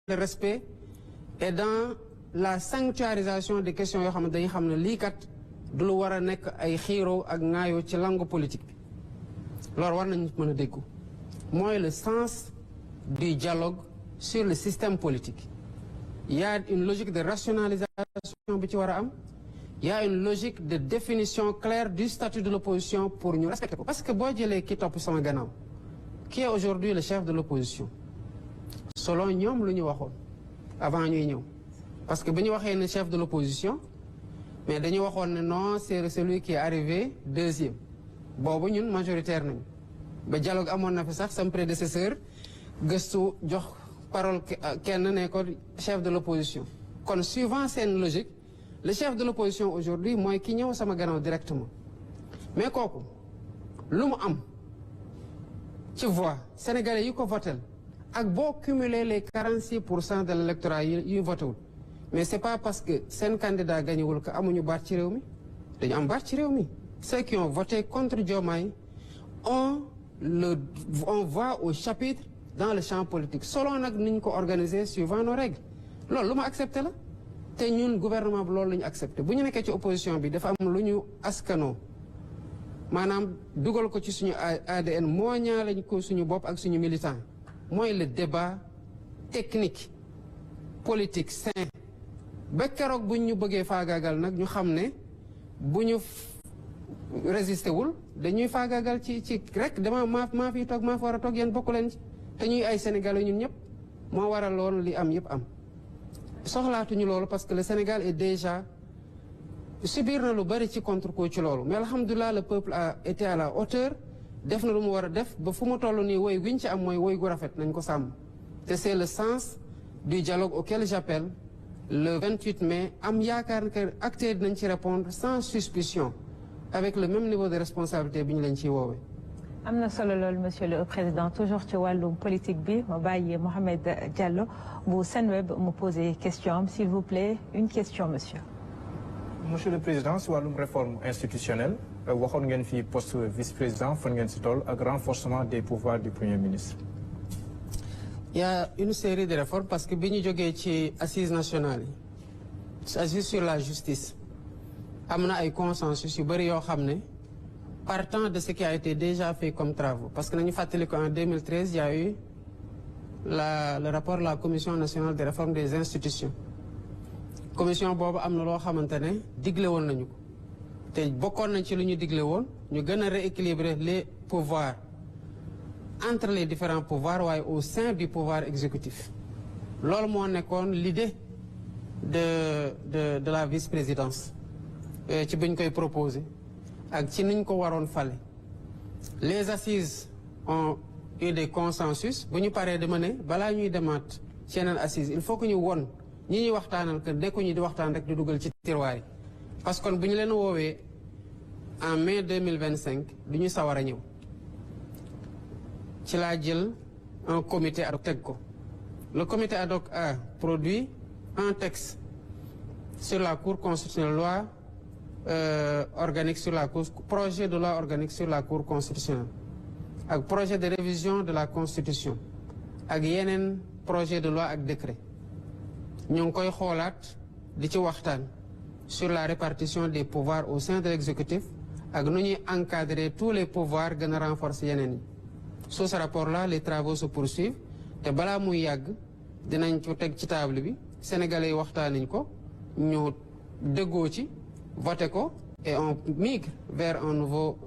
le respect et dans la sanctuarisation des questions yoo xam ne dañuy xam ne lii kat du lu war a nekk ay xiiroo ak ŋaayoo ci langue politique bi loolu war nañu mën a déggu mooy le sens du dialogue sur le système politique. Il y a une logique de rationalisation bi ci war a am. Il y a une logique de définition claire du statut de l'opposition pour ñu respecter ko. Parce que boo jëlee ki topp sama gannaaw qui est aujourd'hui le chef de l'opposition selon ñoom lu ñu waxoon avant ñuy ñëw parce que bu ñu waxee ne chef de l'opposition mais dañu waxoon ne non c'est celui qui est arrivé deuxième boobu ñun majoritaire nañu ba dialogue amoon na fi sax sam prédécesseur gëstu jox parole kenn ne ko chef de l'opposition kon suivant seen logique le chef de l'opposition aujourd'hui mooy ki ñëw sama gannaaw directement mais kooku lu mu am ci voix sénégalais yi ko votel ak boo cumuler les 46% de l'électorat yi voté wul mais c'est pas parce que seen candidat gañewul que amuñu baat ci réew mi dañu am baat ci réew mi ceux qui ont voté contre Diomaye on voit au chapitre dans le champ politique selon nag ni ñu ko organiser suivant nos règles loolu lu ma accepté la te ñun gouvernement bi loolu la ñu accepté bu ñu nekkee ci opposition bi dafa am lu ñu askanoo maanaam dugal ko ci suñu ADN mooñaa lañ ko suñu bopp ak suñu militant mooy le débat technique politique sain ba keroog buñ ñu bëggee faagaagal nag ñu xam ne bu ñu résisté wul dañuy faagaagal ci rek dama maa fi toog maa fa war a toog yéen bokku leen ci te ñuy ay sénégalais ñun ñëpp moo waral loolu li am yëpp am soxlaatuñu loolu parce que le Sénégal est déjà subir na lu bari ci contre ko ci loolu mais alhamdulilah le peuple a été à la hauteur def na lu mu war a def ba fu mu toll nii woy wiñ ci am mooy woy gu rafet nañ ko sàmm te c'est le sens du dialogue auquel j'appelle le 28 mai am yaakaar que acteurs dinañ ci répondre sans suspicion avec le même niveau de responsabilité bi ñu leen ciy woowee. am na solo loolu monsieur le président toujours ci wàllum politique bi ma bàyyi Mohamed Diallo bu Senweb mu poser question s'il vous plaît une question monsieur. Monsieur le président si wàllum réforme institutionnelle waxoon ngeen fi poste vice-président fan ngeen si toll ak renforcement des pouvoirs du premier ministre. Il y a une série de réformes parce que bi ñu jógee ci assises nationales yi assises sur la justice am na ay consensus yu bëri yoo xam ne partant de ce qui a été déjà fait comme travaux parce que nañu fàttali ko en 2013 il y a eu le rapport de la commission nationale de réforme des institutions commission boobu am na loo xamante ne digle woon nañu ko te bokkoon nañ ci lu ñu digle woon ñu gën a rééquilibrer les pouvoirs entre les différents pouvoirs waaye au sein du pouvoir exécutif loolu moo nekkoon l'idée de la vice-présidence ci buñ koy proposer ak ci niñ ko waroon fale les assises ont eu des consensus bu ñu paree dama ne balaa ñuy demaat ci yeneen assises il faut que ñu won ñi ñuy waxtaanal que nekkuñu di waxtaan rek di dugal ci tiroir yi parce que kon bu ñu leen woowee en mai 2025 du ñu sawar a ñëw ci laa jël un comité ad hoc teg ko le comité ad hoc a produit un texte sur la Cour constitutionnelle loi organique sur la Cour projet de loi organique sur la Cour constitutionnelle ak projet de révision de la Constitution ak yeneen projet de loi ak décret ñu ngi koy xoolaat di ci waxtaan sur la répartition des pouvoirs au sein de l'exécutif ak nu ñuy encadrer tous les pouvoirs gën a renforcer yeneen yi sous ce rapport-là les travaux se poursuivent te balaa muy yàgg dinañ ko teg ci table bi sénégalais yi waxtaaniñ ko ñu déggoo ci voté ko et on migre vers un nouveau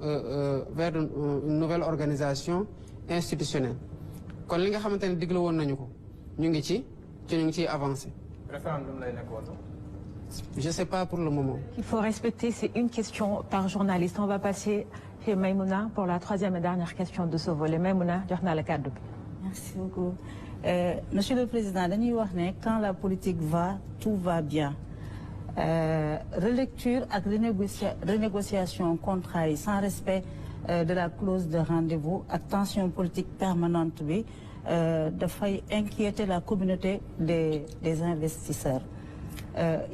vers une nouvelle organisation institutionnelle kon li nga xamante ne digle woon nañu ko ñu ngi ci ñu ngi ciy avancé. référendum lay nekk wala. Je sais pas pour le moment. Il faut respecter, c'est une question par journaliste. On va passer chez Maïmouna pour la troisième et dernière question de ce volet. Maïmouna, jox naa la kàddu bi. Merci beaucoup. Monsieur le Président, dañuy wax ne quand la politique va, tout va bien. Relecture ak renégociation contrat yi sans respect de la clause de rendez-vous ak tension politique permanente bi dafay inquiéter la communauté des investisseurs.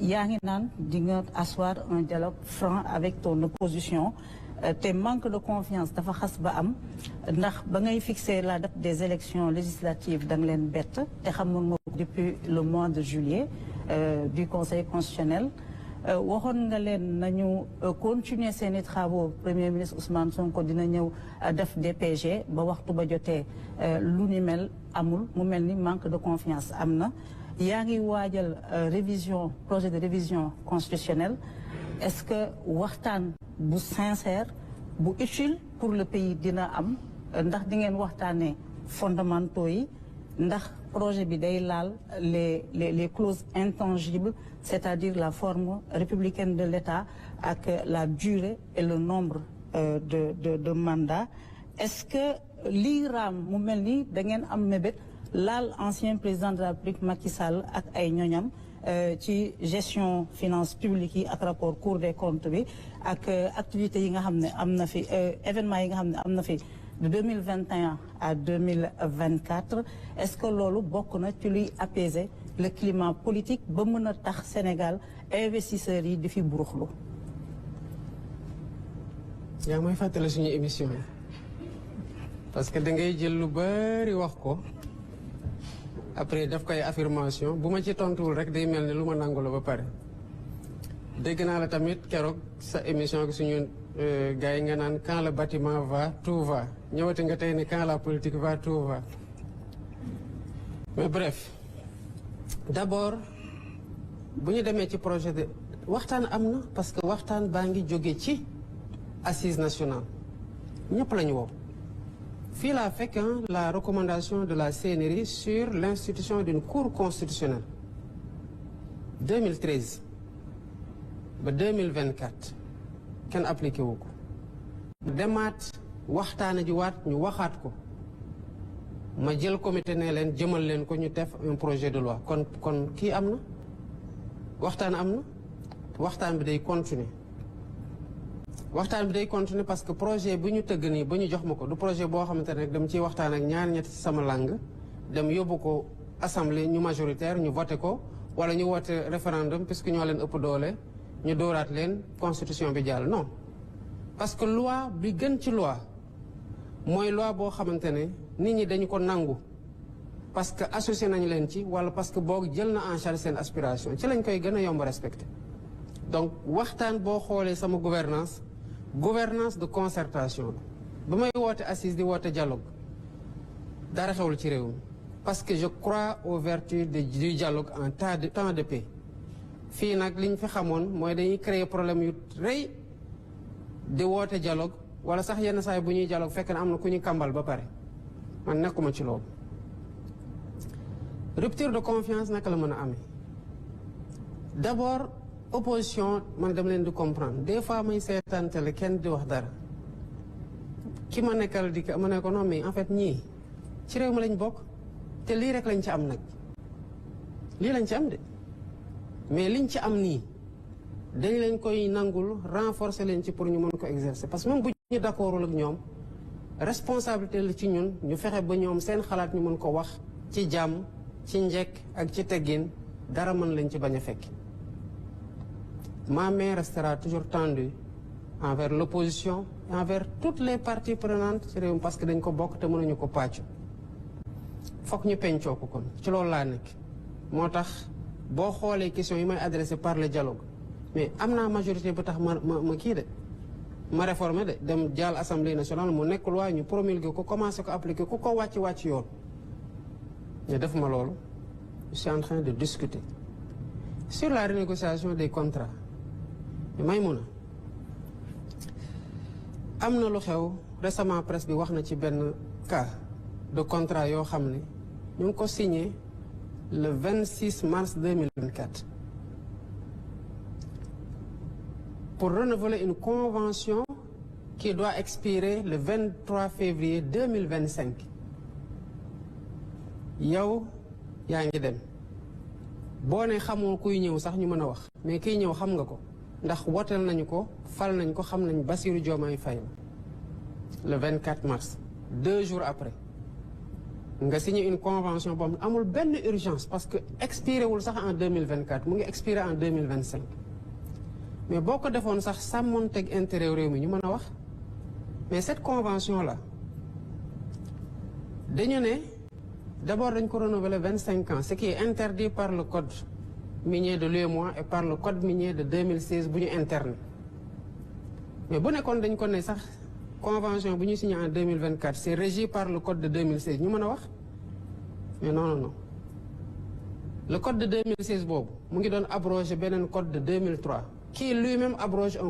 yaa ngi naan di nga asseoir un dialogue franc avec ton opposition te manque de confiance dafa xas ba am ndax ba ngay fixer la date des élections législatives da nga leen bett te xamoon nga depuis le mois de juillet du Conseil constitutionnel waxoon nga leen nañu continuer seeni travaux premier ministre Ousmane Sonko dina ñëw def DPG ba waxtu ba jotee lu ni mel amul mu mel ni manque de confiance am na yaa ngi waajal révision projet de révision constitutionnelle est-ce que waxtaan bu sincère bu utile pour le pays dina am ndax di ngeen waxtaanee fondamentaux yi ndax projet bi day laal les clauses intangibles c'est-à-dire la forme républicaine de l'État ak la durée et le nombre de mandats est-ce que lii raam mu mel ni da ngeen am mébét laal ancien président de la République Macky Sall ak ay ñoñam ci gestion finance publique yi ak rapport Cour des comptes bi ak activités yi nga xam ne am na fi événements yi nga xam ne am na fi de 2021 à 2024 est-ce que loolu bokk na ci luy apaiser le climat politique ba mën a tax Sénégal investisseurs yi di fi buruxlu yaa may fàttali suñu émission yi parce que da ngay jël lu bari wax ko après daf koy affirmation bu ma ci tontuwul rek day mel ni lu ma nangu la ba pare dégg naa la tamit keroog sa émission gi suñu gars yi nga naan quand le bâtiment va tout va ñëwati nga tey ni quand la politique va tout va mais bref d'abord bu ñu demee ci projet de waxtaan am na parce que waxtaan baa ngi jóge ci assise nationale ñëpp la ñu woo fii laa fekk la recommandation de la CNRI sur l'institution d'une cour constitutionnelle 2013 ba 2024 kenn appliqué wu ko demaat waxtaana ji waat ñu waxaat ko ma jël comité ne leen jëmal leen ko ñu def un projet de loi kon kii am na waxtaan bi day continuer waxtaan bi day continuer parce que projet bu ñu tëgg nii ba ñu jox ma ko du projet boo xamante ne rek dem ciy waxtaan ak ñaar ñetti ci sama langue dem yóbbu ko assemblée ñu majoritaire ñu voté ko wala ñu woote référendum puisque ñoo leen ëpp doole ñu dooraat leen constitution bi jàll non parce que loi bi gën ci loi mooy loi boo xamante ne nit ñi dañu ko nangu parce que associé nañu leen ci wala parce que boog jël na en charge seen aspiration ci lañ koy gën a yomb respecté donc waxtaan boo xoolee sama gouvernance de concertation ba may woote assise di woote dialogue dara xewul ci réew mi parce que je crois aux vertus du dialogue en temps de paix fii nag li ñu fi xamoon mooy dañuy créer problème yu rëy di woote dialogue wala sax yenn saa yi bu ñuy dialogue fekk na am na ku ñu kàmbal ba pare man nekkuma ci loolu rupture de confiance naka la mën a amee d'abord opposition man dama leen di comprendre des fois may seetaan télé kenn di wax dara ki ma nekkal di ma ne ko non mais en fait ñii ci réew mi lañ bokk te lii rek lañ ci am nag lii lañ ci am de mais liñ ci am nii dañ leen koy nangul renforcer leen ci pour ñu mën ko exercer parce que même bu ñu d'accordul ak ñoom responsabilité la ci ñun ñu fexe ba ñoom seen xalaat ñu mën ko wax ci jàmm ci njekk ak ci teggin dara mën lañ ci bañ a fekk. Ma main restera toujours tendue envers l'opposition et envers toutes les parties prenantes ci réew mi parce que dañ ko bokk te mënuñu ko pàccu fokk ñu pencoo ko kon ci loolu laa nekk moo tax boo xoolee question yi may adressé par le dialogue mais am naa majorité ba tax ma kii de ma réformé de dem jàll assemblée nationale mu nekk loi ñu promulgué ko commencé ko appliqué ku ko wàcc yoon mais def ma loolu je suis en train de discuter sur la renégociation des contrats Maïmouna am na lu xew récemment presse bi wax na ci benn cas de contrat yoo xam ne ñu ngi ko signé le 26 mars 2024 pour renouveler une convention qui doit expirer le 23 février 2025 yow yaa ngi dem boo ne xamoo kuy ñëw sax ñu mën a wax mais kiy ñëw xam nga ko ndax woteel nañu ko fal nañ ko xam nañ Bassirou Diomaye Faye le 24 mars 2 jours après nga signé une convention boobu amul benn urgence parce que expiré wul sax en 2024 mu ngi expiré en 2025 mais boo ko defoon sax sàmmoonteeg intérêt réew mi ñu mën a wax mais cette convention là dañu ne d'abord dañ ko renouveler 25 ans ce qui est interdit par le code minier de l'UEMOA et par le code minier de 2016 bu ñu interne mais bu nekkoon dañ ko ne sax convention bu ñu signé en 2024 c'est régi par le code de 2016 ñu mën a wax mais non le code de 2016 boobu mu ngi doon abroger beneen code de 2003 qui lui-même abroge un